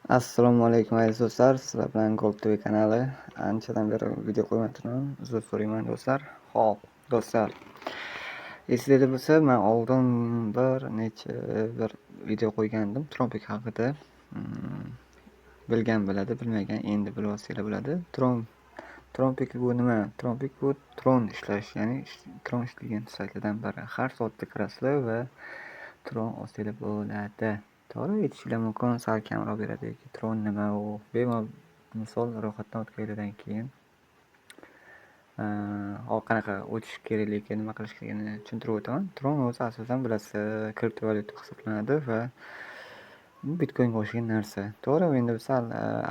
Assalomu alaykum, aziz do'stlar, sizlar bilan Gold TV kanali. Anchadan beri video qo'ymay turibman, uzr so'rayman, do'stlar. Xo'p, do'stlar. Esingizda bo'lsa, men oldin bir necha bir video qo'ygandim Tronpeak haqida. Bilgan biladi, bilmagan endi bilib olsanglar bo'ladi. Tronpeak bu nima? Tronpeak bu Tron ishlash, ya'ni Tron ishlaydigan saytlardan biri. Har soatda kirasizlar va Tron olsanglar bo'ladi. To'g'ri, aytishinglar mumkin, sal kamroq beradi yoki Tron nima u? Bemalol, misol, ro'yxatdan o'tganinglardan keyin hop, qanaqa o'tish kerakligi, nima qilish kerakligini tushuntirib o'taman. Tron o'zi asosan, bilasiz, kriptovalyuta hisoblanadi va bitcoinga o'xshagan narsa. To'g'ri, endi sal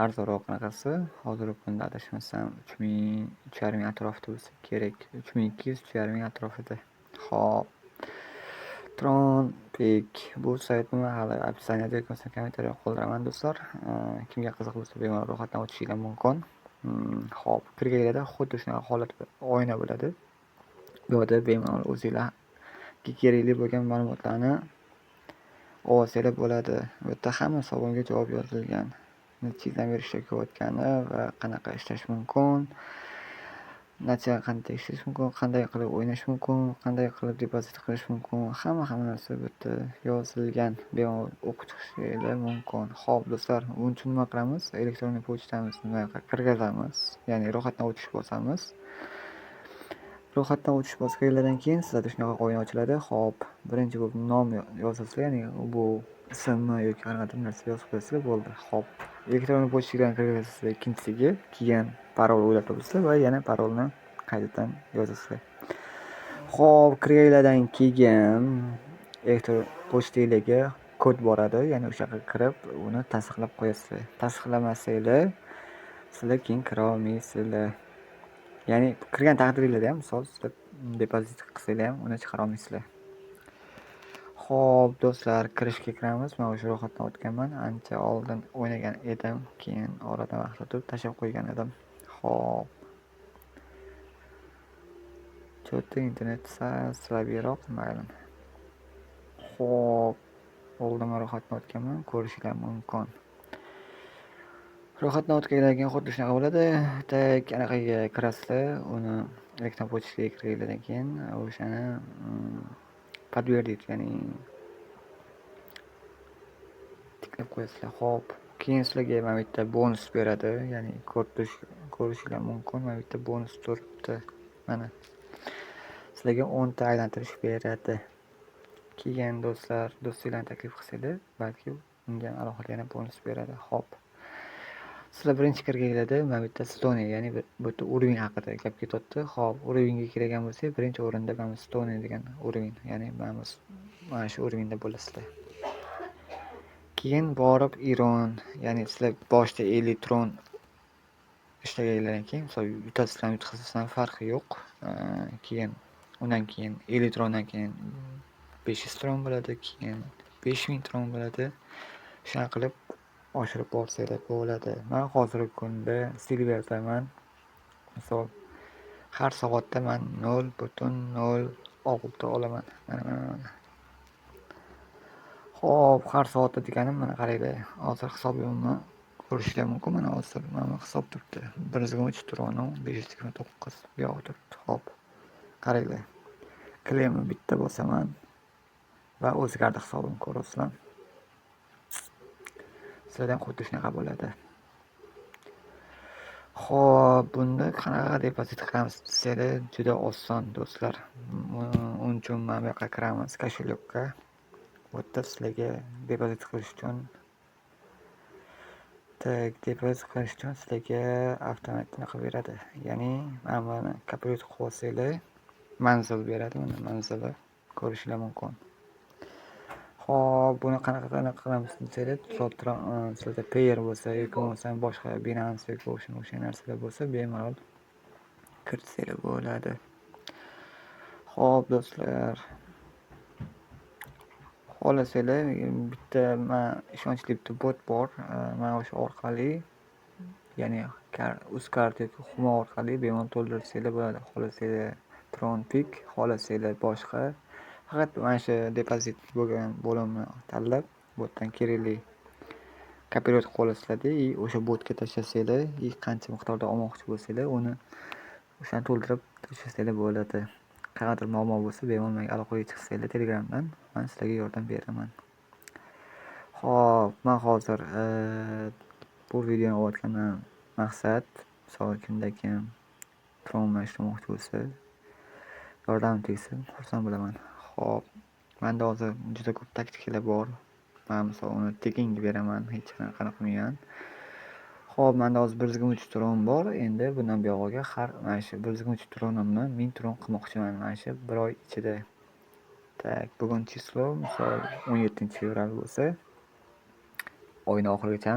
arzonroq qanaqasi. Hozirgi kunda, adashmasam, 3000, 3,5 ming atrofida bo'lsa kerak. 3200, 3,5 ming atrofida. Xo'p. Tronpeak bu saytni hali описание da yoki bo'lmasa kommentariyada qoldiraman, do'stlar. Kimga qiziq bo'lsa, bemalol ro'yxatdan o'tishinglar mumkin. Xo'p, kirganinglarda xuddi shunaqa holat, oyna bo'ladi. Bu yerda bemalol o'zinglarga kerakli bo'lgan ma'lumotlarni olsanglar bo'ladi. Bu yerda hamma savolga javob yozilgan. Necha yildan beri ishlab kelayotgani va qanaqa ishlash mumkin, natija qanday ishlash mumkin, qanday qilib o'ynash mumkin, qanday qilib depozit qilish mumkin, hamma narsa bu yerda yozilgan. Bemalol o'qib chiqishinglar mumkin. Xo'p, do'stlar, buning uchun nima qilamiz? Elektron pochtamizni bu yoqqa kirgizamiz, ya'ni ro'yxatdan o'tish bosamiz. Ro'yxatdan o'tish bosganinglardan keyin sizlarda shunaqa oyna ochiladi. Xo'p, birinchi bo'lib nom yozasizlar, ya'ni bu ismmi yoki qanaqadir narsa yozib qo'yasizlar, bo'ldi. Xo'p, elektron pochtalarni kirgizasizlar ikkinchisiga, keyin parol o'ylab topasizlar va yana parolni qaytadan yozasizlar. Xo'p, kirganinglardan keyin elektron pochtanglarga kod boradi, ya'ni o'sha yoqqa kirib, uni tasdiqlab qo'yasizlar. Tasdiqlamasanglar, sizlar keyin kira olmaysizlar. Ya'ni kirgan taqdiringlarda ham, misol, sizlar depozit qilsanglar ham, uni chiqara olmaysizlar. Xo'p, do'stlar, kirishga kiramiz. Men o'sha ro'yxatdan o'tganman. Ancha oldin o'ynagan edim, keyin oradan vaqt o'tib tashlab qo'ygan edim. Xo'p. Чё-то internet sal слабый roq, mayli. Xo'p, oldin men ro'yxatdan o'tganman, ko'rishinglar mumkin. Ro'yxatdan o'tgandan keyin xuddi shunaqa bo'ladi. Так, anaqaga kirasizlar, uni elektron pochtaga kirgandan keyin o'shani подтвердить, ya'ni tiklab qo'yasizlar. Xo'p, keyin sizlarga mana bu yerda bonus beradi, ya'ni ko'rishinglar mumkin. Mana bu yerda bonus turibdi. Mana. Sizlarga 10 ta aylantirish beradi. Keyin, do'stlar, do'stinglarni taklif qilsanglar, balki unga ham alohida yana bonus beradi. Xo'p. Sizlar birinchi kirganinglarda mana bu yerda Stone, ya'ni bu yerda уровень haqida gap ketyapti. Xo'p, уровень ga kirgan bo'lsak, birinchi o'rinda mana Stone degan уровень, ya'ni mana shu уровень da bo'lasizlar. Keyin borib Iron, ya'ni sizlar boshida 50 tron ishlaganinglardan keyin, misol, yutasizlarmi, yutqazasizlarmi, farqi yo'q. Keyin undan keyin 50 trondan keyin 500 tron bo'ladi, keyin 5000 tron bo'ladi. Shunaqa qilib oshirib borsanglar bo'ladi. Men hozirgi kunda Silverdaman. Misol, har soatda man 0,06 olaman. Mana, mana, mana. Xo'p, har soatda deganim, mana qaranglar. Hozir hisobimni ko'rishinglar mumkin. Mana hozir mana bu hisob turibdi. 123 tronu 529 bu yog'i turibdi. Xo'p. Qaranglar. Claimni bitta bosaman va o'zgardi hisobim, ko'ryapsizlar. Sizlarda ham xuddi shunaqa bo'ladi. Xo'p, bunda qanaqa depozit qilamiz desanglar, juda oson, do'stlar. Uning uchun mana bu yoqqa kiramiz, кошелёк ka. Bu yerda sizlarga depozit qilish uchun, так, depozit qilish uchun sizlarga avtomat qilib beradi. Ya'ni mana buni копировать qilib olsanglar, manzil beradi, mana manzili ko'rishinglar mumkin. Xo'p, buni qanaqa qilamiz desanglar, sizlarda Payeer bo'lsa yoki bo'lmasam boshqa Binance yoki o'shanga o'xshagan narsalar bo'lsa, bemalol kiritsanglar bo'ladi. Xo'p, do'stlar. Xohlasanglar, bitta man ishonchli bitta bot bor. Mana o'sha orqali, ya'ni Uzcard yoki Humo orqali bemalol to'ldirsanglar bo'ladi. Xohlasanglar Tronpeak, xohlasanglar boshqa. Faqat mana shu depozit bo'lgan bo'limni tanlab, bu yerdan kerakli Kopirovat qilib olasizlarda и o'sha botga tashlasanglar и qancha miqdorda olmoqchi bo'lsanglar, uni o'shani to'ldirib tashlasanglar bo'ladi. Qanaqadir muammo bo'lsa, bemalol menga aloqaga chiqsanglar Telegramdan, men sizlarga yordam beraman. Xo'p, men hozir bu videoni olayotgandan maqsad, misol kimda kim Tron bilan ishlamoqchi bo'lsa, yordamim tegsa xursand bo'laman. Xo'p, menda hozir juda ko'p taktikalar bor. Men misol uni tekinga beraman, hech qanaqa qilmagan. Xo'p, menda hozir 123 tron bor. Endi bundan buyog'iga har mana shu 123 tronimni 1000 tron qilmoqchiman mana shu bir oy ichida. Так, bugun число misol 17-fevral bo'lsa, oyning oxirigacha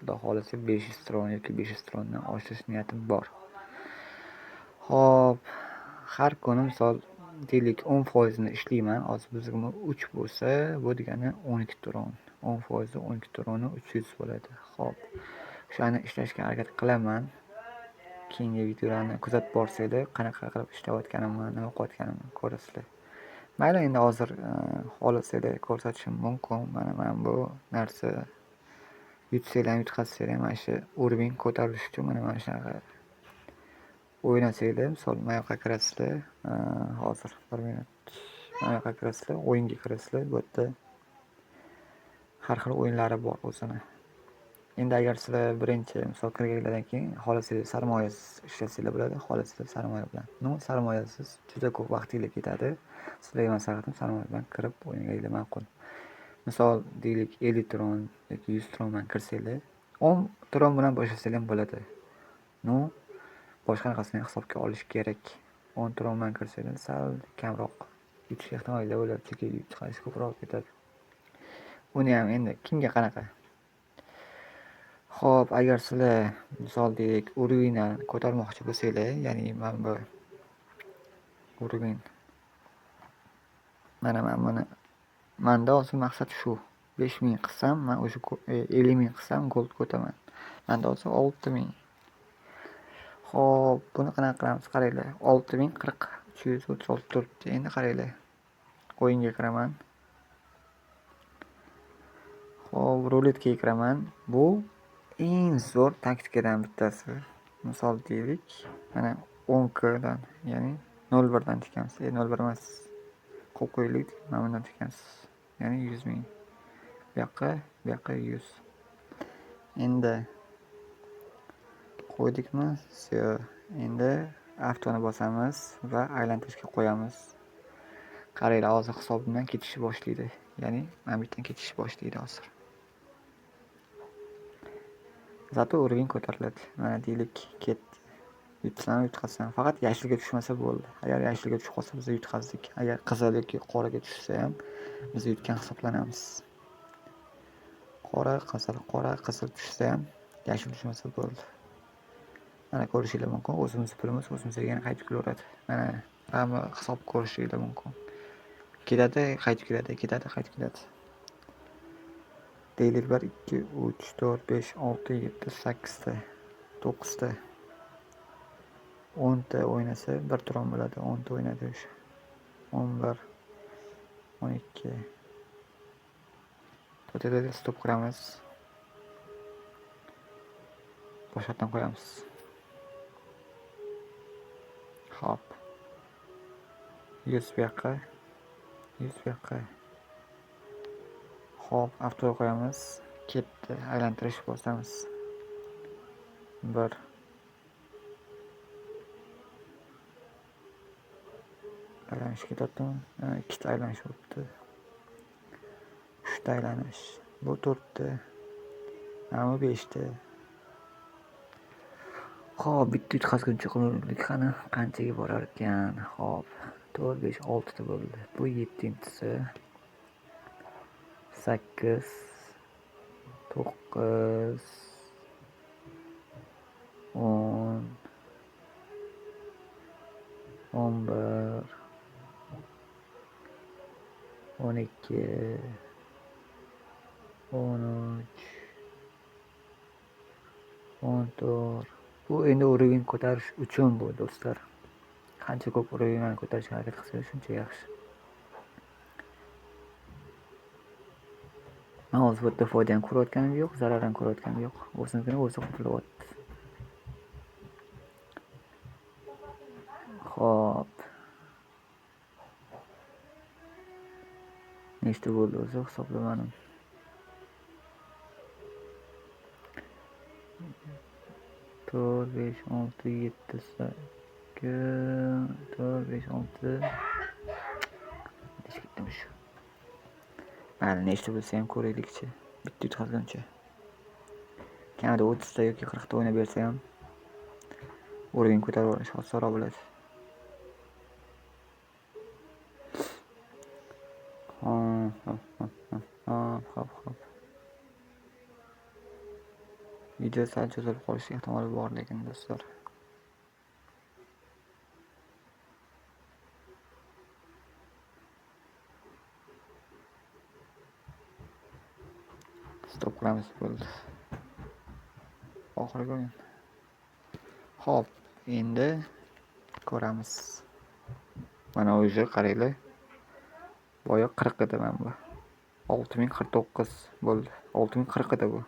Xudo xohlasa 500 tron yoki 500 trondan oshirish niyatim bor. Xo'p, har kuni misol deylik 10% ni ishlayman. Hozir 123 bo'lsa, bu degani 12 tron. 10% 12 troni 300 bo'ladi. Xo'p, o'shani ishlashga harakat qilaman. Keyingi videolarni kuzatib borsanglar, qanaqa qilib ishlayotganimni, nima qilayotganimni ko'rasizlar. Mayli, endi hozir xohlasanglar ko'rsatishim mumkin. Mana bu narsa yutsanglar ham, yutqazsanglar ham mana shu уровень ko'tarilishi uchun mana shunaqa o'ynasanglar, misol mana yoqqa kirasizlar, hozir bir minut. Mana yoqqa kirasizlar, o'yinga kirasizlar. Bu yerda har xil o'yinlari bor o'zini. Endi agar sizlar birinchi misol kirganlardan keyin xohlasanglar sarmoyasiz ishlasanglar bo'ladi, xohlasanglar sarmoya bilan. Но, sarmoyasiz juda ko'p vaqtinglar ketadi. Sizlarga maslahatim, sarmoya bilan kirib o'ynaganinglar ma'qul. Misol deylik 50 tron yoki 100 tron bilan kirsanglar, 10 tron bilan boshlasanglar ham bo'ladi. Но, boshqa narsani hisobga olish kerak. 10 tron bilan kirsanglar sal kamroq yutish ehtimolinglar bo'ladi, chunki yutqazish ko'proq ketadi. Uni ham endi kimga qanaqa. Xo'p, agar sizlar misol deylik уровень ni ko'tarmoqchi bo'lsanglar, ya'ni mana bu уровень, mana buni menda hozir maqsad shu. 5000 qilsam, men o'sha 50 000 qilsam goldga o'taman. Menda hozir 6000. Xo'p, buni qanaqa qilamiz? Qaranglar, 6040 336 turibdi. Endi qaranglar. O'yinga kiraman. Xo'p, ruletkaga kiraman. Bu eng zo'r taktikadan bittasi. Misol deylik, mana 10 dan, ya'ni 0.1 dan tikamiz. 0.1 emas. Qo'yib qo'yaylik, mana bundan tikamiz. Ya'ni 100 ming. Bu yoqqa, bu yoqqa 100. Endi qo'ydikmi? Всё. Endi avtoni bosamiz va aylantirishga qo'yamiz. Qaranglar, hozir hisobimdan ketishni boshlaydi. Ya'ni mana bu yerdan ketishni boshlaydi hozir. Зато уровень ko'tariladi. Mana deylik, ketdi. Yutsam, yutqazsam, faqat yashilga tushmasa bo'ldi. Agar yashilga tushib qolsa, biz yutqazdik. Agar qizil yoki qoraga tushsa ham biz yutgan hisoblanamiz. Qora, qizil, qora, qizil tushsa ham yashil tushmasa bo'ldi. Mana ko'rishinglar mumkin, o'zimiz pulimiz o'zimizga yana qaytib kelaveradi. Mana hamma hisob ko'rishinglar mumkin. Ketadi, qaytib keladi, ketadi, qaytib keladi. Deylik 1, 2, 3, 4, 5, 6, 7, 8 ta, 9 ta. 10 ta o'ynasa bir tron bo'ladi. 10 ta o'ynadi o'sha. 11, 12. To'rtta stop qilamiz. Boshqatdan qo'yamiz. Xo'p. 100 bu yoqqa, 100 bu yoqqa. Xo'p, avto qo'yamiz. Ketdi. Aylantirish bosamiz. 1. Aylanish ketyaptimi? Ikkita aylanish bo'libdi. 3 ta aylanish. Bu 4 ta. Mana bu 5 ta. Xo'p, bitta yutqazguncha qildik, qani qanchaga borar ekan? Xo'p, 4, 5, 6 ta bo'ldi. Bu 7-chisi. 8, 9, 10, 11, 12, 13, 14. Bu endi уровень ko'tarish uchun bu, do'stlar. Qancha ko'p уровень ko'tarishga harakat qilsangiz, shuncha yaxshi. Men hozir bu yerda foyda ham ko'rayotganim yo'q, zarar ham ko'rayotganim yo'q. O'zinikini o'zi qoplayapti. Xo'p. Nechta bo'ldi o'zi hisoblamadim. 4 5 6 7 8 4 5 6 ketdim shu. Mayli, nechta bo'lsa ham ko'raylikchi. Bitta yutqazguncha. Kamida 30 ta yoki 40 ta o'ynab bersa ham o'rgin ko'tarib olish osonroq bo'ladi. Hop. Video sal cho'zilib qolishi ehtimoli bor, lekin do'stlar. Stop qilamiz, bo'ldi. Oxirgi o'yin. Xo'p, endi ko'ramiz. Mana o'zi qaranglar. Boya 40 edi mana bu. 6049 bo'ldi. 6040 edi bu.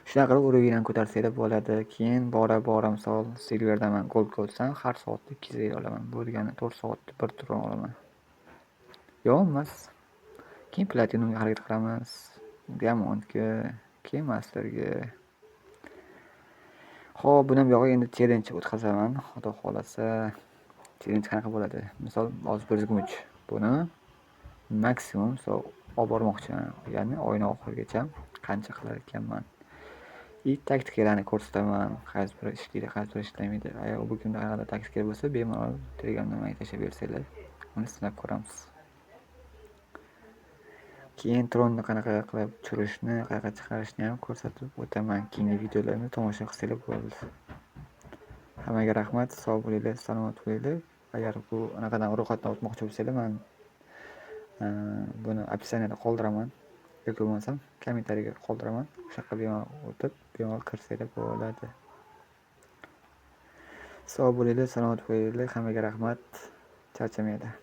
Shunaqa qilib urugidan ko'tarsanglar bo'ladi. Keyin bora-bora misol silverdan men goldga o'tsam, har soatda 250 olaman. Bu degani 4 soatda bir tur olaman. Yo'q emas. Keyin platinumga harakat qilamiz. Diamondga, keyin masterga. Xo'p, bundan buyog'iga endi challenge o'tkazaman. Xudo xolasa challenge qanaqa bo'ladi? Misol hozir 123. Buni maksimum misol olib bormoqchiman. Ya'ni oyning oxirigacha qancha qilar ekanman. И taktikalarni ko'rsataman. Qaysi biri ishlaydi, qaysi biri ishlamaydi. Agar bu kunda qanaqadir taktika bo'lsa, bemalol Telegramda menga tashlab bersanglar, uni sinab ko'ramiz. Keyin tronni qanaqa qilib tushirishni, qanaqa chiqarishni ham ko'rsatib o'taman. Keyingi videolarni tomosha qilsanglar bo'ladi. Hammaga rahmat, sog' bo'linglar, salomat bo'linglar. Agar bu anaqadan ro'yxatdan o'tmoqchi bo'lsanglar, men buni описаниеda qoldiraman. Yoki bo'lmasam kommentariyaga qoldiraman. O'sha yoqqa bemalol o'tib, bemalol kirsanglar bo'ladi. Sog' bo'linglar, salomat bo'linglar. Hammaga rahmat. Charchamanglar.